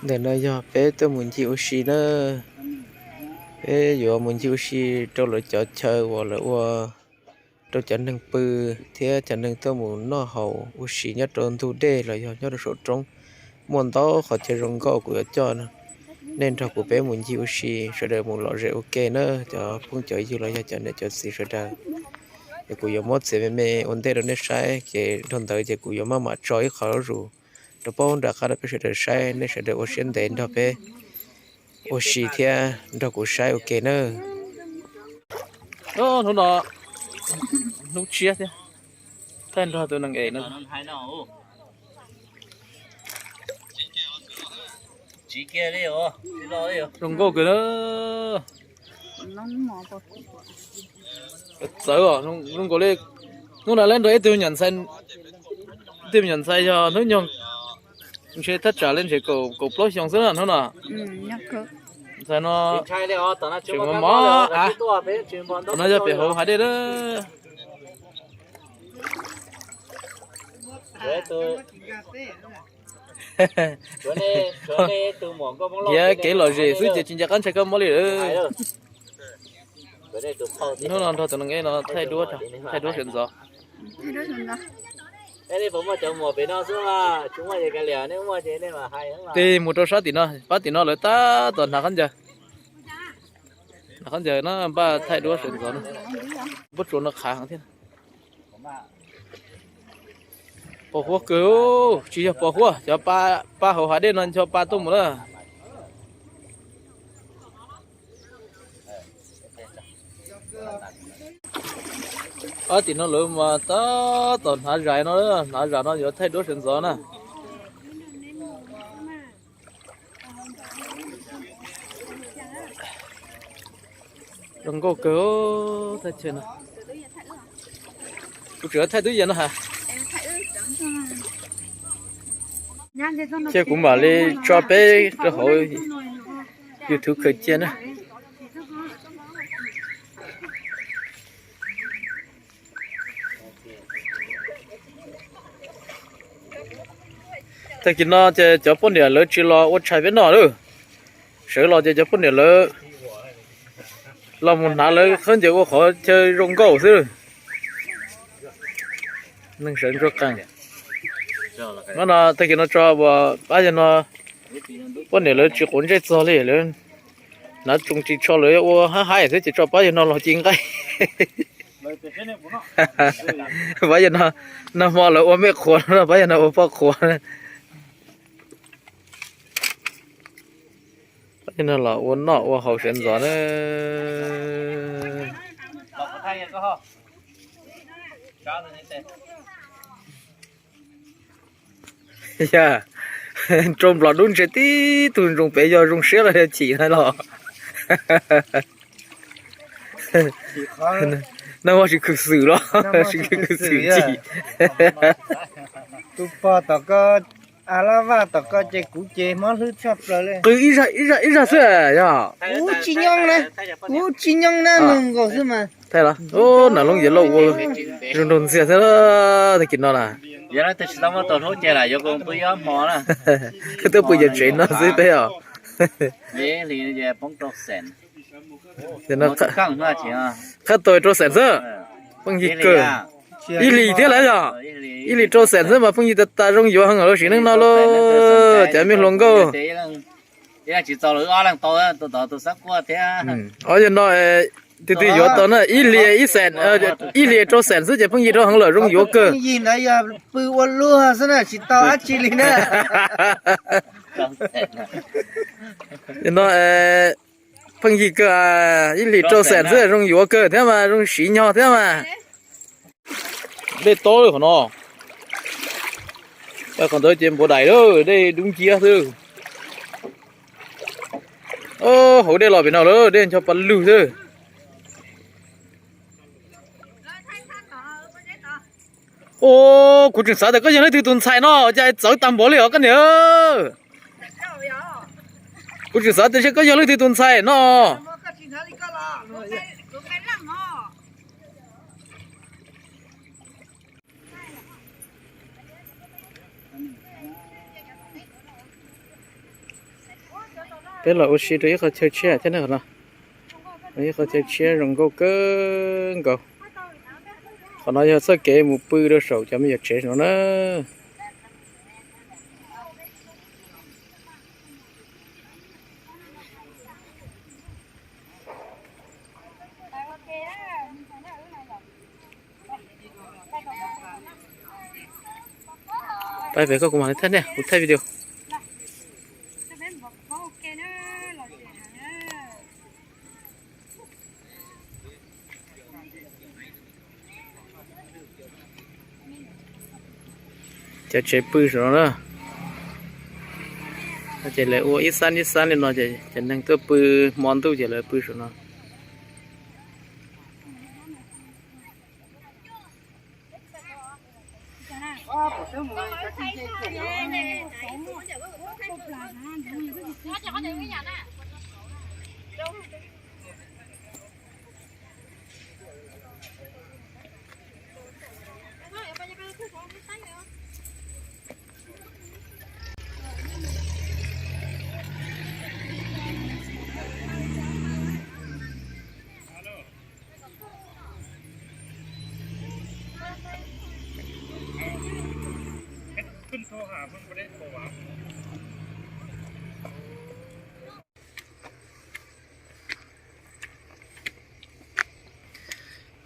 Ntawm no yog peb tuaj mus ncig ua si na. Peb yuav mus ncig ua si rau lawv cov chaw uas lawv ua rau cov neeg pw thiab cov neeg tuaj mus noj haus ua si nyob rau ntug dej los yog nyob rau saum roob. Muaj ntau qhov chaw zoo nkauj kuv yuav coj nej nrog kuv peb mus ncig ua si, sawv daws mus lom zem ua ke na cov phooj cov ywg los yog cov niam cov txiv sawv daws. Es kuv yuav muab txiav me me ua ntej rau nej saib, ces dhau ntawd ces kuv yuav maj mam tso ib qho zuj zus rau pab nram qab rau peb sawv daws saib, nej sawv daws ua siab ntev nrog peb ua si thiab nrog kuv saib ua ke nawb. Hnub no hnub tshiab thiab, thaij nrog tus neeg es no. Zoo nkauj kawg na. Txawv os, zoo nkaus li hnub no lawv nrog ib tug me nyuam ntxhais, ib tug me nyuam ntxhais yog hnub nyoog ntshe thaj tsam li ntshe kaum plaub xyoo xwb na hnub no. Ntxhais no tseem mos mos av, no yog pem hauv hav dej na. Ntiav kev lom zem xwb ces tsis nco qab ntshai kab mob li lawm. Hnub no nrog tus neeg es no thaij duab, thaij duab sawv ntxov. Tig mus rau sab tim no, pab tim no lawv tab tom hnav khaub ncaws, hnav khaub ncaws no npaj thaij duab sawv ntxov na. Npaj tsuas no qhav heev thiab. Pos huab kawg, tsis yog pos huab, cov pa hauv hav dej no ncho pa tuaj mus na. Ob tim no lawv mas tab tom hnav zais no, hnav zais no yuav thaij duab sawv ntxov na. Zoo nkauj kawg, thaij chaw no. Kuv tseem thaij twb yam no has. Cia kuv mam li tso peb rau hauv YouTube khaws cia na. Tag kis no ces cov poj niam lawv tsis los ua tshais peb noj lawm. Sawv los ces cov poj niam lawv los mus hnav lawv khaub ncaws ua qhov chaw zoo nkauj xwb. Neeg sawv ntsuag qees. Hnub no tag kis no tso pab yawg no, poj niam lawv tsis quav ntsej txog li, lawv hnav tsoos ris tsho lawv ua hab haib xwb ces tso pab yawg no los ci nqaij. Pab yawg no, nag hmo lawv ua mej qhuav no, pab yawg no ua poj qhuav. Pab yawg no los ua noj ua haus sawv ntxov na. Yog rau nplog dub ntshe tib tug ntsoov pem yog zoo siab los yog chim na los. Nag hmo tsis khwv xwm los, tsis khwv xwm chim. Tus pog tom ko, a lab vaj tom ko ces kuv ces mob hlwb tshaj plaws li. Qw ib zag ib zag xwb yog. Kuv tsis nyob na, kuv tsis nyob na, nug nkaus xwb mas. Thaij los, nam loob yawg laus ua zoo nraug ntxiag xwb tag kis no na. Yog leej twg tsis tau muaj tus hlub ces lam yuav pw ib ob hmo na. Twb pw yawg tsev no xwb peb os. Qhab tau rau xeem xwb, pheej yig kawg. Ib hlis thiab lawm yog, ib hlis rau xeem xwb mas pheej yig tas tas zoo yuav heev lawm sim neej no lauj, cov me hluas nkauj. Ob yawg no twb twb yuav tau na, ib hlis ib xeem, ib hlis rau xeem xwb ces pheej yig rau heev lawm zoo yuav kawg. Yawg no pheej yig kawg, ib hlis rau xeem xwb zoo yuav kawg thiab mas zoo siv nyog thiab mas. Dej tob lawm qhov no. Qhov ntawd ces npua dais lawm, dej dub nciab xwb. Hauv dej los pem no lawm, dej ncho pa lug xwb. Kuv tseem xav tias koj yog leej twg tus ntxhais no, cas txawv tag npaum li os koj niam. Kuv tseem xav tias koj yog leej twg tus ntxhais no. Peb los ua si rau ib qho chaw tshiab thiab ne qhov no. Ib qho chaw tshiab zoo nkauj kawg nkaus. Qhov no yog txoj kev mus pw rau saum cov me nyuam tsev no na. Pab pem koj, kuv mam li thaij ne, kuv thaij video. Cov tsev pw saum no na. Ces lawv ua ib xab ib xab li no ces cov neeg tuaj pw hmo ntuj ces lawv pw saum no.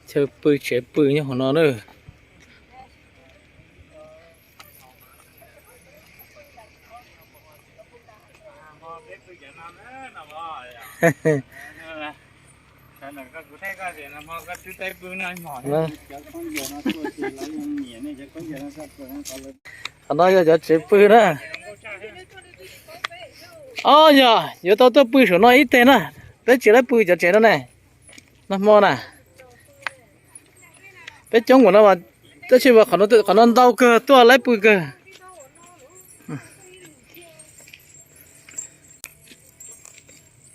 Chaw pw tsev pw nyob hauv no na. Qhov no yog cov tsev pw na. Ob yog yuav tau tuaj pw saum no ib teg na. Peb tsis laib pw cov tsev no ne. Nag hmo na, peb coob npaum no mas tab sis qhov no ntau kawg tuaj laib pw kawg.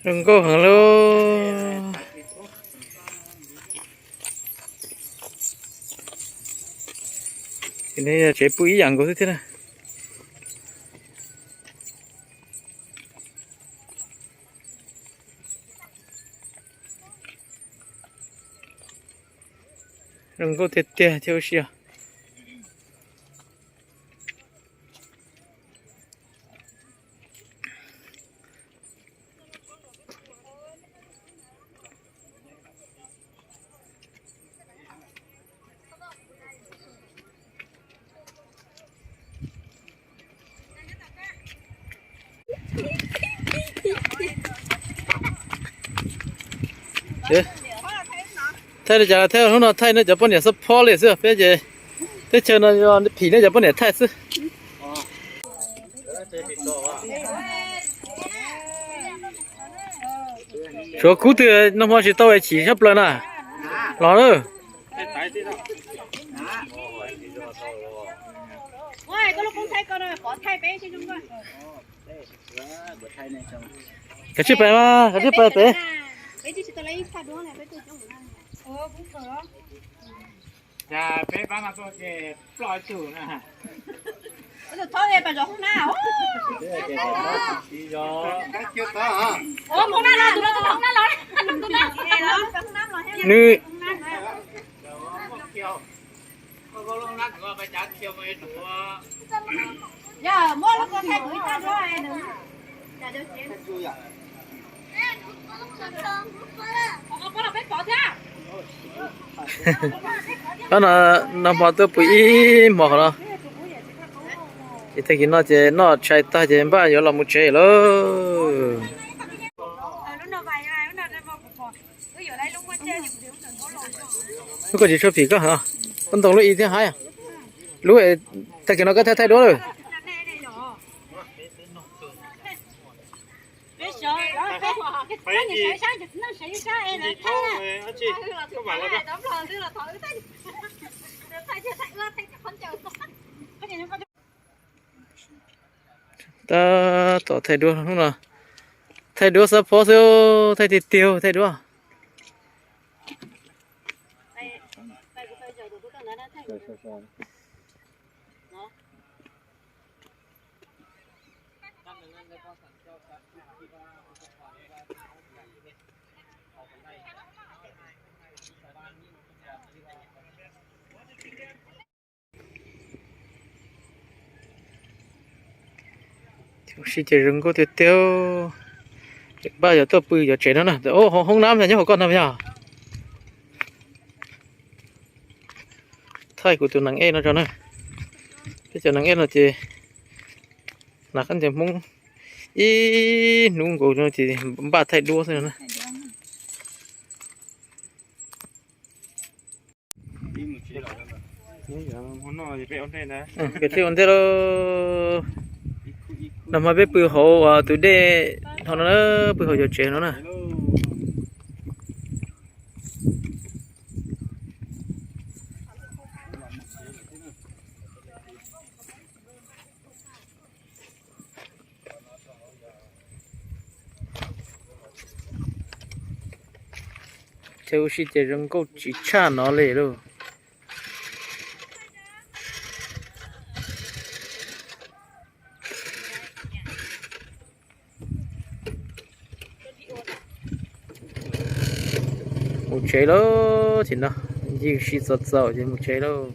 Zoo nkauj heev lauj. Ces yog tsev pw ib yam nkaus xwb thiab na. Zoo nkauj tiag tiag thiab ua si os. Thaij li cas thaij, hnub no thaij nej cov poj niam xub phob li xwb, peb ces teb chaws no phim nej cov poj niam thaij xwb. Suav kub twg nag hmo tsis tau es chim tshaj plaws na. Los na. Kav tsij pais mas, kav tsij pais pem. Nws, no, nag hmo tuaj pw ib hmo qhov no, ces tag kis no ces noj tshais tag ces npaj yuav los mus tsev lawm. Lub koj tsis tshua phim koj, koj ntoo lub i thiab haib. Lub, tag kis no koj thaij thaij duab lawm. Tab tom thaij duab hnub no, thaij duab xab phob xwb, thaij tiag tiag thaij duab. Ua si ces zoo nkauj tiag tiag. Npaj yuav tuaj pw yuav tsev no na. Hoob nab yog nyob hauv koj no yog. Thaij kuv tus nees ej no tso na. Peb cov nees ej no ces hnav khaub ncaws Hmoob ib hnub nkaus no ces npaj thaij duab xwb no na. Peb thiaj ua ntej lauj. Nag hmo peb pw hauv tus dej no na, pw hauv cov tsev no na. Thaij ua si ces zoo nkauj tsis tshaj no li lauj. Mus tsev lauj, ces no ncig si txaus txaus ces mus tsev lauj.